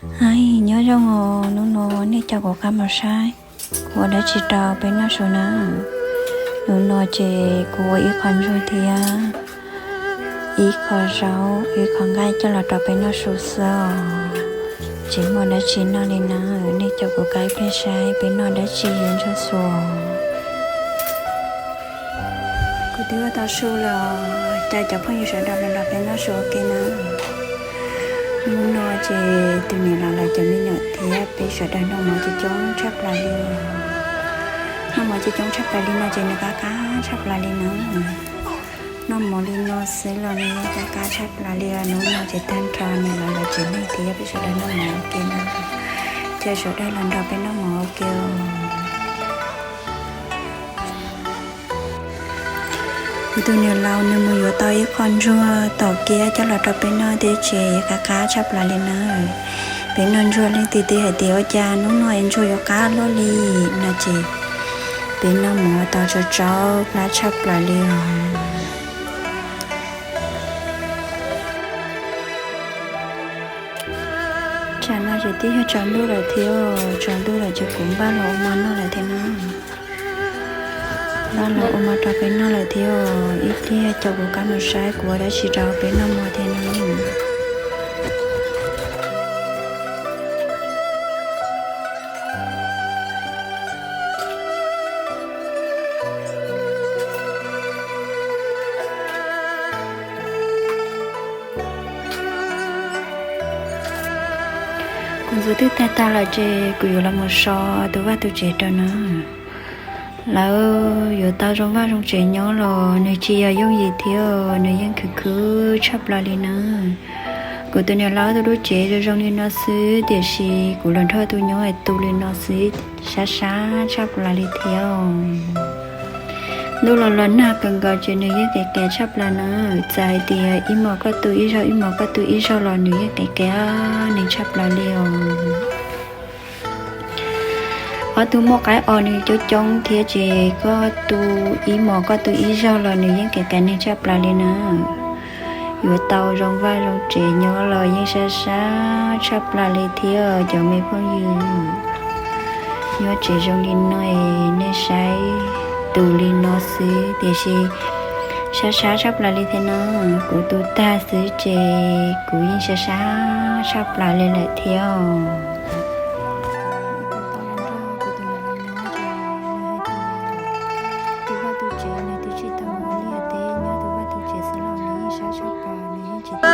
Aib, nyob zoo os, hnub no nej coj kuv qab mus saib kuv ua dab tsi rau peb noj su na. Hnub no ces kuv ua ib qho ntsuag thiab ib qho zaub ib qho nqaij coj los rau peb noj su xwb os. Tsis muaj dab tsi noj li na, nej coj kuv qab ib pliag saib peb noj dab tsi yuav ntsuag xwb. Kuv twb ua tau su los, caw cov phooj ywg sawv daws los nrog peb noj su ua ke na. Hnub no ces tus niam laus lawv cov me nyuam thiab peb sawv daws noj mov coob coob tshaj plaws li. Noj mov coob coob tshaj plaws li no ces nws qab qab tshaj plaws li na. Noj mov li no xwb los nws yeej qab qab tshaj plaws li os. Hnub no ces tag nrho niam laus lawv tsev neeg thiab peb sawv daws noj mov ua ke na. Caw sawv daws los nrog peb noj mov ua ke os. Kuv tus niam laus nws mus yuav tau ib qho ntsuag tom kiab coj los rau peb noj thiab ces qab qab tshaj plaws li na. Peb noj ntsuag leej twg twb hais tias ua cas hnub no es ntsuag yuav qab luaj li no ces peb noj mov tau tsau tsau plab tshaj plaws li os. Tsam no ces twb yog tsaus ntuj lawm thiab, tsaus ntuj lawm ces kuv npaj los ua mov noj lawm thiab na. Npaj los ua mov rau peb noj lawm thiab, ib pliag caw kuv qab mus saib kuv ua dab tsi rau peb noj mov thiab na. Kuv ntxuav twb tag tag lawm ces kuv yuav los mus so tus vaj tus tsev rau na. Lawv yuav tau zoo vaj zoo tsev nyob los nws tsis yog yooj yim thiab, nws yeej khwv khwv tshaj plaws li na. Kuv tus niam laus tus lub tsev zoo zoo li no xwb, tiam sis kuv los nrog tus nyob es tu li no xwb, sab sab tshaj plaws li thiab. Ntuj los los nag kawg nkaus ces nws yeej qias qias tshaj plaws na. Txawm hais tias ib hmos koj tu ib zaug, ib hmos koj tu ib zaug los nws yeej qias qias neeg tshaj plaws li os. Ob tug muaj qaib os nws coob coob thiab ces koj tu ib hmos koj tu ib zaug los nws yeej qias qias neeg tshaj plaws li na. Yuav tau zoo vaj zoo tsev nyob los yeej sab sab tshaj plaws li thiab cov me phooj ywg. Nyob tsev zoo li no es nej saib tus li no xwb tiam sis sab sab tshaj plaws li thiab na. Kuv tu tag xwb ces kuv yeej sab sab tshaj plaws li lawm thiab. Tus vaj tus tsev nws twb tsis tau mus ua liaj teb, nyob tus vaj tus tsev xwb los nws yeej sab tshaj plaws, nws yeej tsis tau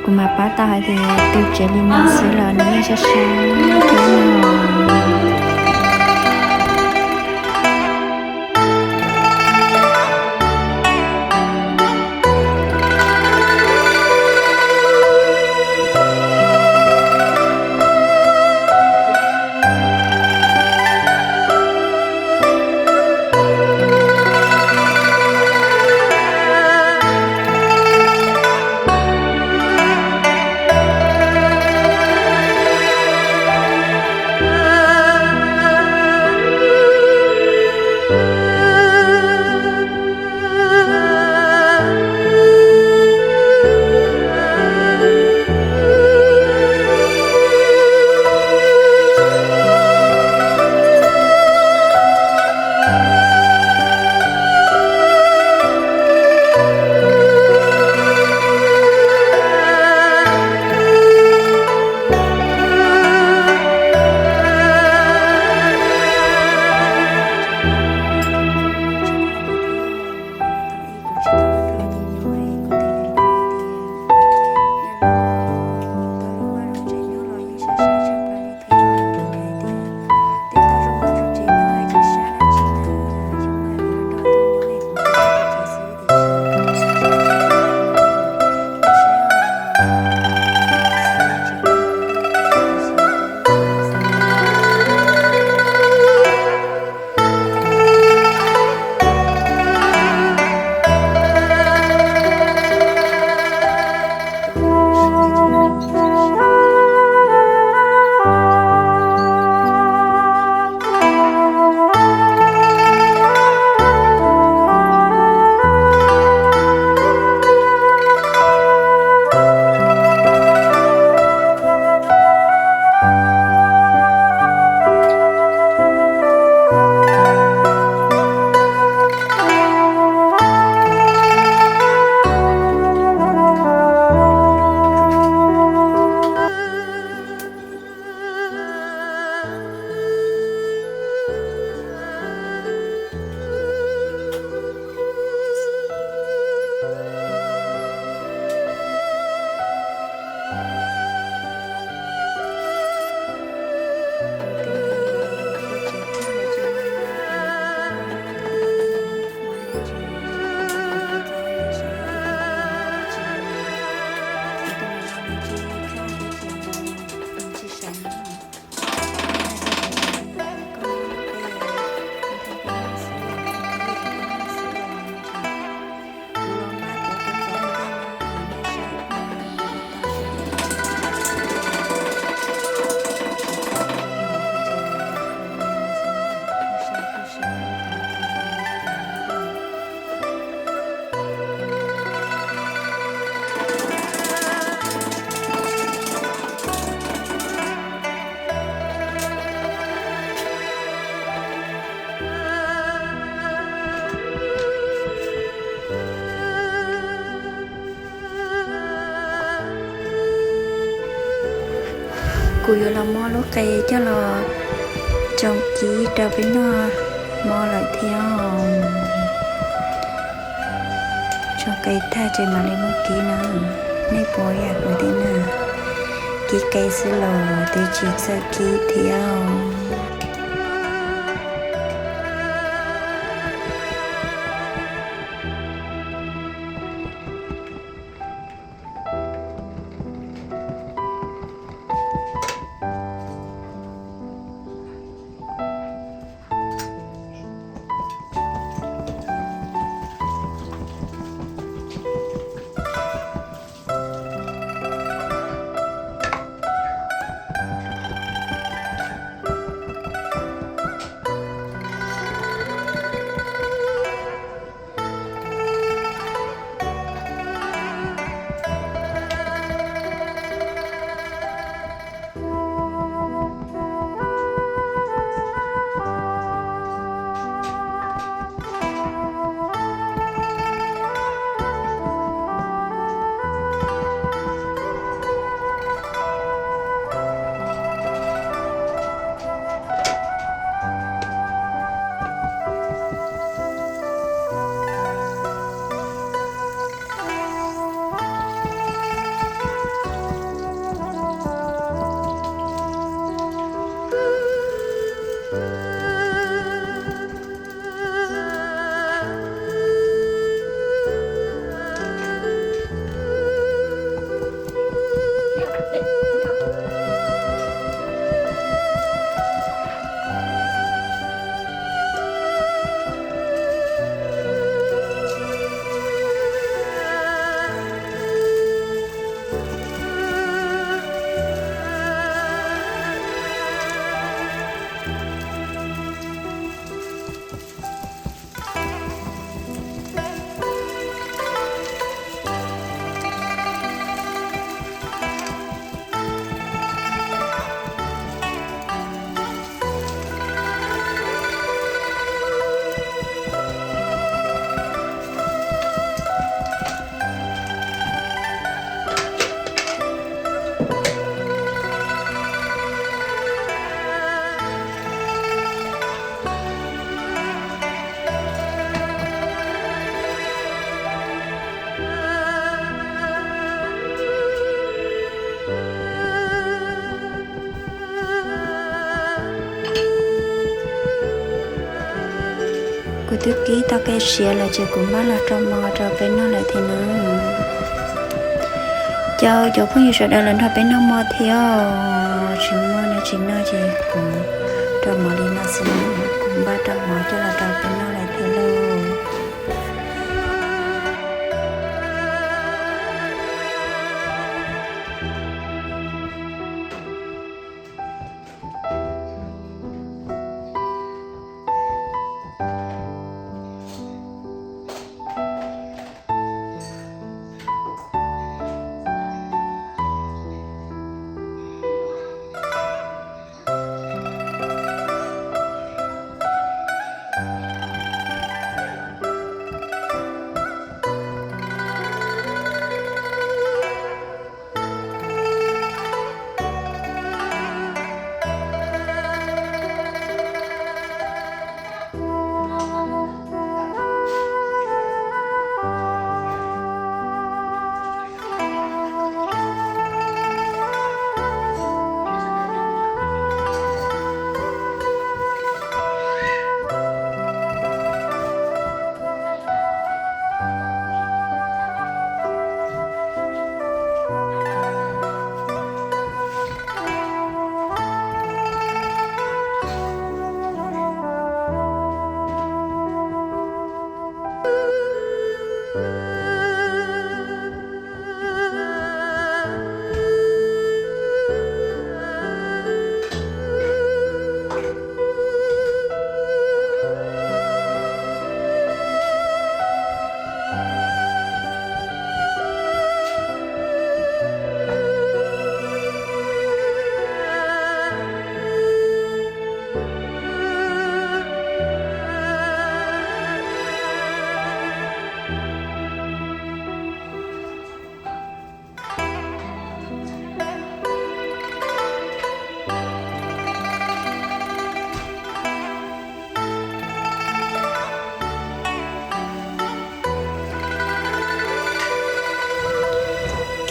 Kuv mam pab tau hais tias tus tsev li no xwb los nws yeej sab sab thiab no. Kuv yuav los muab lub qe coj los tsoo kib rau peb noj hmo lawm thiab. Tsoo qe tag ces mam li muab kib na. Nej puas yam kuv thiab na, kib qe xwb los twb tsis txawj kib thiab. Kuv twb kib tau qe siav lawm ces kuv npaj los rau mov rau peb noj lawm thiab na. Caw cov phooj ywg sawv daws los nrog peb noj mov thiab. Tsis muaj dab tsi noj ces kuv rau mov li no xwb, kuv npaj rau mov coj los rau peb noj lawm thiab lauj.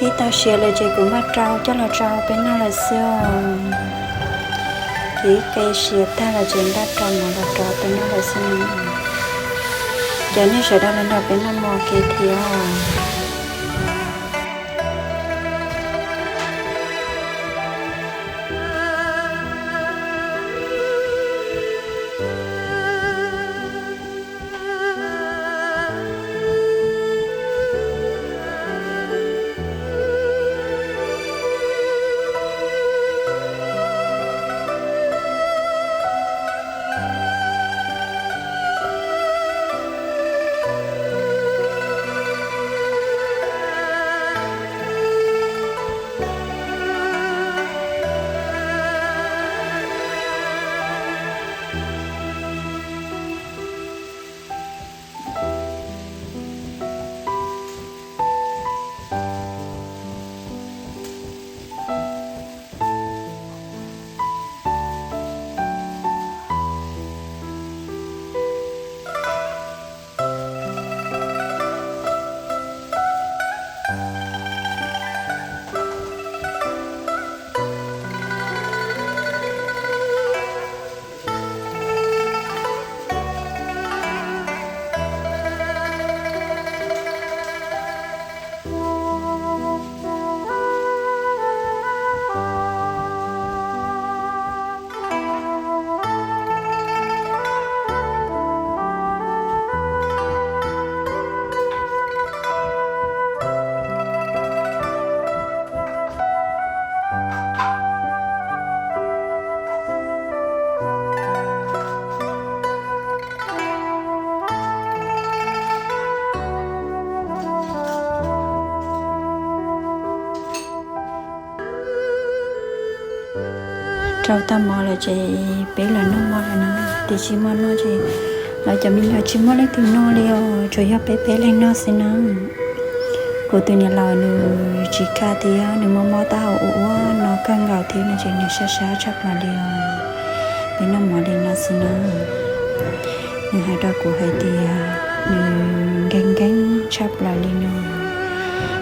Ib tau siav lawm ces kuv npaj rau coj los rau peb noj lawm xwb os. Kev ib qe siav tag los ces npaj rau mov los rau peb noj lawm xwb. Ces nej sawv daws los nrog peb noj mov kev thiab. Rau tau mov lawm ces peb los noj mov lawm na. Tiam sis mov no ces lawv cov me nyuam tsis muaj leej twg noj li os, tsuas yog peb peb leeg noj xwb na. Kuv tus niam laus nws tsis kam thiab, nws mob mob taub hau ua ua no kawg nkaus thiab no ces nws sab sab tshaj plaws li os. Peb noj mov li no xwb na. Nws hais rau kuv hais tias nws nkeeg nkeeg tshaj plaws li no.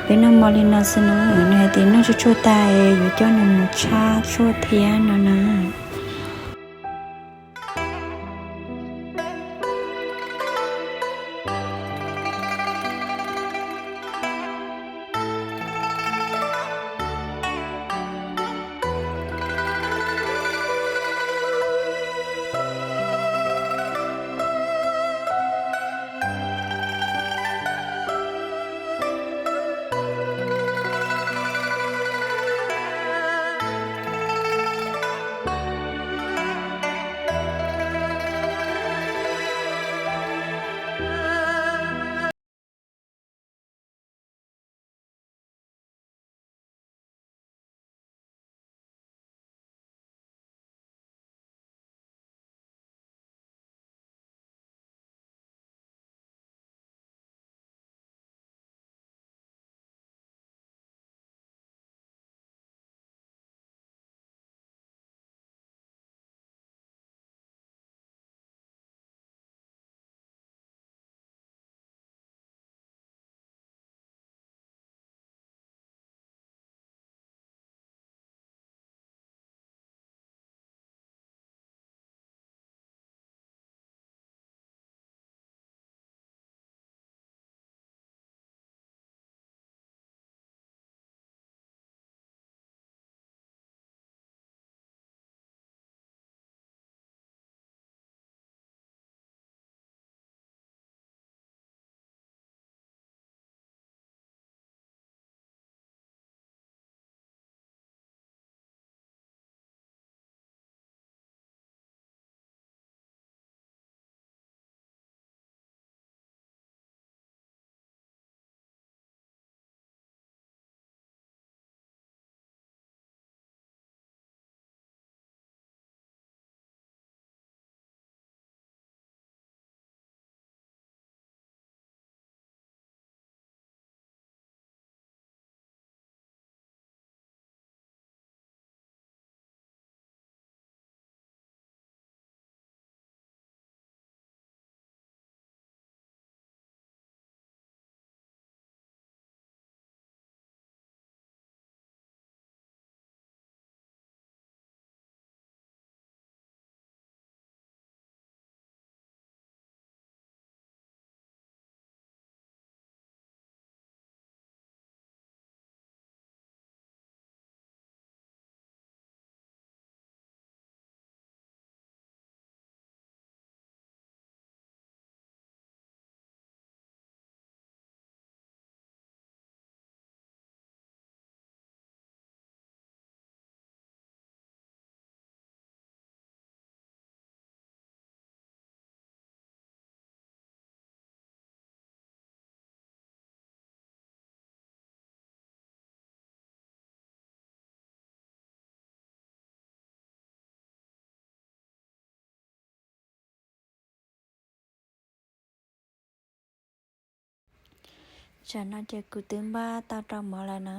Peb noj mov li no xwb na, nws hais tias noj tsuag tsuag tag yuav coj nws mus tshab tshuaj thiab no na. Tam no ces kuv twb npaj tau rau mov lawm na.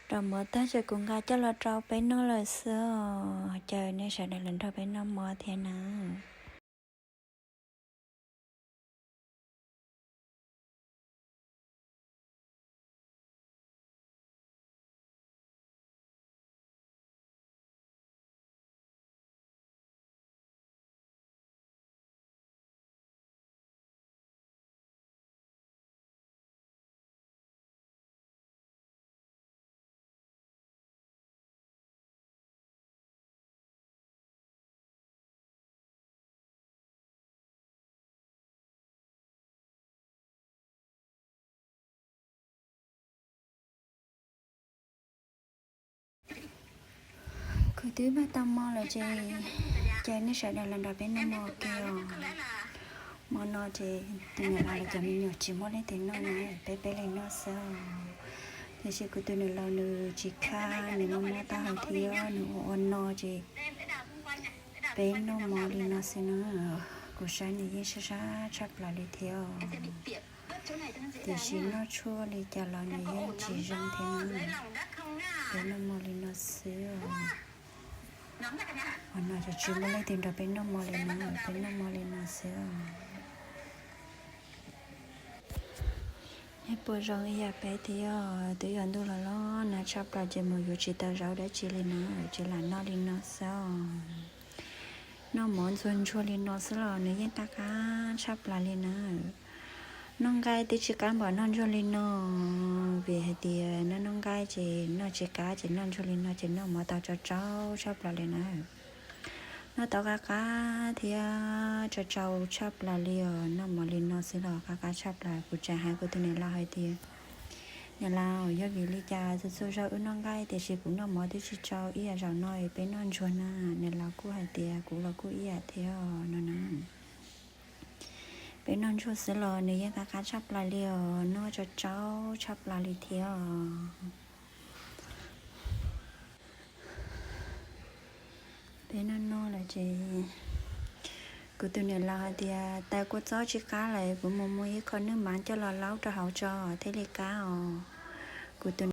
Rau mov tag ces kuv nqa coj los rau peb noj lawm xwb os. Caw nej sawv daws los nrog peb noj mov thiab na. Kuv twb npaj tau mov lawm ces, ces nej sawv daws los nrog peb noj mov ke os. Hmo no ces tus niam laus lawv cov me nyuam tsis muaj leej twg noj na, peb peb leeg noj xwb os. Tiam sis kuv tus niam laus nws tsis khab, nws mob mob taub hau thiab nws ua ua no ces peb noj mov li no xwb na. Kuv saib nws yeej sab sab tshaj plaws li thiab os. Tiam sis noj tshuaj li cas los nws yeej tsis zoo thiab na. Peb noj mov li no xwb os. Hmo no ces tsis muaj leej twg nrog peb noj mov li na, peb noj mov li no xwb os. Nej puas zoo ib yam peb thiab? Twb yog ntuj los los nag tshaj plaws ces mus yuav tsis tau zaub dab tsi li na, ces lam noj li no xwb os. Noj mov ntxuag ntsuag li no xwb los nws yeej qab qab tshaj plaws li na. Noj nqaij twb tsis qab npaum noj ntsuag li no, vim hais tias noj noj nqaij ces noj tsis qab, ces noj ntsuag li no ces noj mov tau tsau tsau tshaj plaws li na. Noj tau qab qab thiab tsau tsau tshaj plaws li os. Noj mov li no xwb los qab qab tshaj plaws. Kuv tseem hais kuv tus niam laus hais tias, niam laus, yog vim li cas txhua txhua zaus wb noj nqaij tiam sis kuv noj mov twb tsis tsau ib yam zaum no es peb noj ntsuag na? Niam laus kuj hais tias kuv los kuj ib yam thiab no na. Peb noj ntsuag xwb los nws yeej qab qab tshaj plaws li os, noj tsau tsau tshaj plaws li thiab os. Peb noj noj lawm ces kuv tus niam laus hais tias taws kua txob tsis qab lawm, kuv mus muab ib qho nwj mav coj los laub rau hauv tso thiaj li qab os. Kuv tus